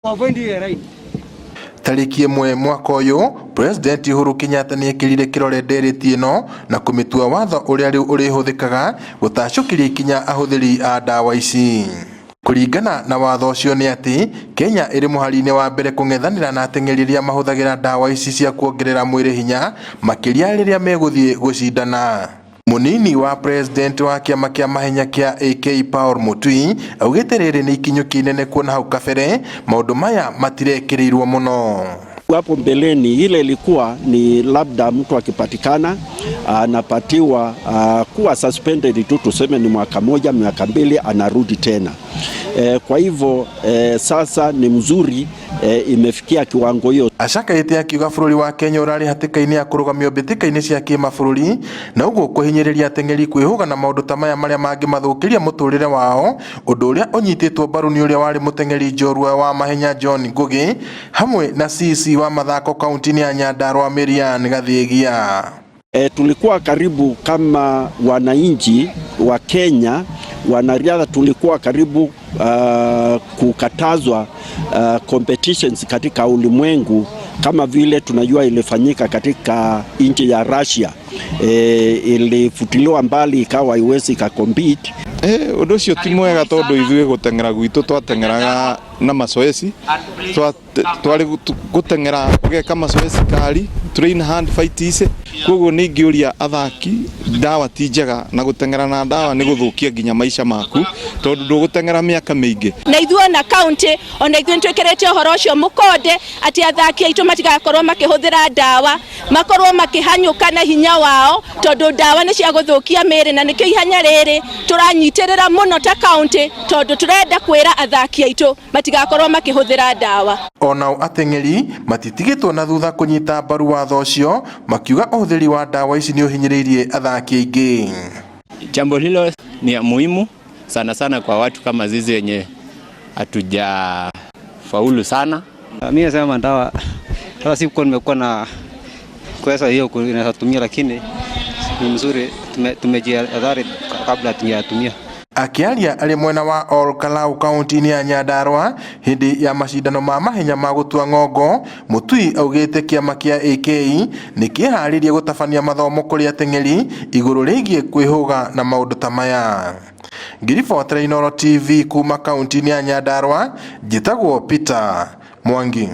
Avoid the right. Tarĩki 1 mwaka ũyũ, President Uhuru Kenyatta nĩekĩrire kĩrore ndereti ĩno na kũmĩtua watho ũrĩa rĩu ũrĩhũthĩkaga gũtacũkĩria ikinya ahũthĩri a ndawa ici. Kũringana na watho ũcio nĩ atĩ Kenya ĩrĩ mũhari-inĩ wa mbere kũng'ethanĩra na ateng'eri arĩa mahũthagĩra ndawa ici cia kuongerera mwĩrĩ hinya makĩria rĩrĩa megũthiĩ gũcindana. Mũnini wa president wa kĩama kĩa mahenya kĩa AK Paul Mutui augĩte rĩrĩ nĩ ikinyũkia inene kuona hau kabere maũndũ maya matirekĩrĩirwo mũno. Hapo mbeleni ile ilikuwa ni labda mtu akipatikana anapatiwa kuwa suspended tu, tuseme ni mwaka 1, miaka 2, anarudi tena. Kwa hivyo sasa ni mzuri, imefikia kiwango hiyo. Acakaĩte akiuga bũrũri wa Kenya ũrarĩ hatĩka-inĩ ya kũrũgamio mbĩtĩka-inĩ cia kĩmabũrũri na ũguo kũhinyĩrĩria ateng'eri kwĩhũga na maũndũ ta maya marĩa mangĩmathũkĩria mũtũrĩre wao, ũndũ ũrĩa ũnyitĩtwo mbaru nĩ ũrĩa warĩ mũteng'eri njorua wa mahenya John Ngugi hamwe na CC wa mathako kaunti-inĩ ya Nyandarua Marian Gathigia. Tulikuwa karibu kama wananchi wa Kenya wanariadha, tulikuwa karibu kukatazwa competitions katika ulimwengu kama vile tunajua ilifanyika katika nchi ya Russia. Ilifutiliwa mbali ikawa haiwezi ikacompete. Ũndũ ũcio ti mwega tondũ ithuĩ gũteng'era gwitũ twateng'eraga na mazoezi, twarĩ gũteng'era ũgeka mazoezi kari train hand fight ici, koguo nĩ ingĩũria athaki ndawa ti njega na gũteng'era na ndawa nĩ gũthũkia nginya maica maku tondũ ndũgũteng'era mĩaka mĩingĩ. Na ithuĩ ona county ona ithuĩ nĩtwĩkĩrĩte ũhoro ũcio mũkonde atĩ athaki aitũ matigakorwo makĩhũthĩra ndawa, makorwo makĩhanyũka na hinya wao tondũ ndawa nĩ cia gũthũkia mĩĩrĩ, na nĩkĩo ihenya rĩrĩ tũranyitĩrĩra mũno ta county tondũ tũrenda kwĩra athaki aitũ matigakorwo makĩhũthĩra ndawa. Onao ateng'eri matitigĩtwo na thutha kũnyita mbaru watho ũcio, makiuga ũhũthĩri wa ndawa ici nĩ ũhinyĩrĩirie athaki aingĩ. Jambo hilo ni ya muhimu sana sana kwa watu kama zizi wenye hatuja faulu sana. Mimi nasema dawa sasa sikuwa nimekuwa na pesa hiyo inaweza tumia, lakini ni mzuri, tumejihadhari kabla hatujatumia. Akĩaria arĩ mwena wa Ol Kalou kaunti-inĩ ya Nyandarua hĩndĩ ya macindano ma mahenya ma gũtua ng'ongo, Mutui augĩte kĩama kĩa AK nĩ kĩharĩirie gũtabania mathomo kũrĩ ateng'eri igũrũ rĩgiĩ kwĩhũga na maũndũ ta maya. Ngĩribotera Inooro TV kuma kaunti-inĩ ya Nyandarua, njĩtagwo Peter Mwangi.